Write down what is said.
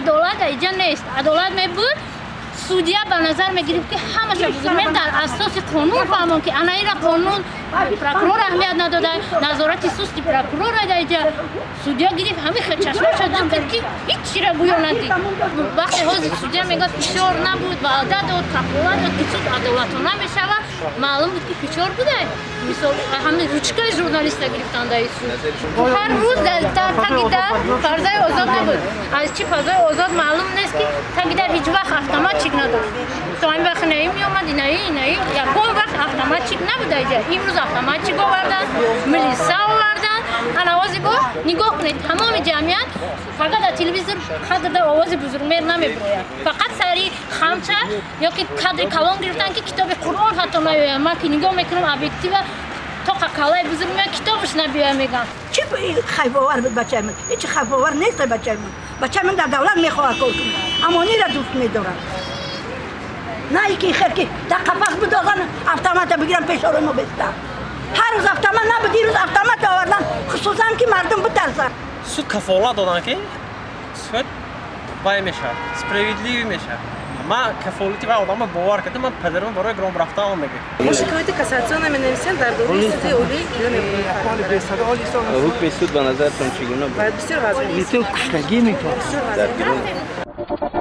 Адолат иҷа нест. Адолат мебуд, судья ба назар мегирифт, ки ҳамаша бузургмеҳр дар асоси қонун фаҳмон, ки ана ира қонун прокурор аҳамият надода, назорати сусти прокурор иҷа. Судья гирифт, ҳамин чашмаша зур кард, ки ҳеҷ чира гӯё надид. Вақте ҳозир судья мегӯяд, фишор набуд, ваъда дод, кафолат дод, ки суд адолатона мешавад, маълум буд, ки фишор буда. Мисол, ҳамин ручкаи журналиста гирифтан дар суд. Ҳар рӯз дар таги дар фазои озод набуд. Аз чӣ фазои озод маълум нест, ки таги дар ҳеҷ вақт автоматчик надошт. То ҳамин вақт наи меомад, инаи, инаи, ягон вақт автоматчик набуда иҷа. Имрӯз автоматчик овардан, милиса овардан. Ана ози бо нигоҳ кунед, тамоми ҷамъият фақат дар телевизор кадрда овози бузургмер намебирояд, фақат сари хамча ё ки кадри калон гирифтан, ки китоби Қуръон ҳатто наёяд. Ман ки нигоҳ мекунам объектива, тоқа калаи бузург меояд, китобаш набиёя мегӯям. Чӣ хайфовар буд бачаи ман? Ҳеҷ хайфовар нест бачаи ман. Бачаи ман дар давлат мехоҳад кор кунад, амонира дӯст медорад, на ки хер ки дар қафас бидозан, автомата бигирам, пешорои мо беста. Ҳар рӯз автомат набуд, ирӯз автомат овардан, хусусан ки мардум битарсад. Суд кафолат додан, ки суд вай мешавад, справедливый мешавад. Ман кафолати вай одама бовар кардам. Ман падарам барои гром рафтан омега. Мо шикояти кассатсионно менависем, дар дохили суди олӣ. Ҳукми суд ба назаратон чӣ гуна буд? Бисёр вазмин. Куштагӣ мекард. Бисёр вазмин.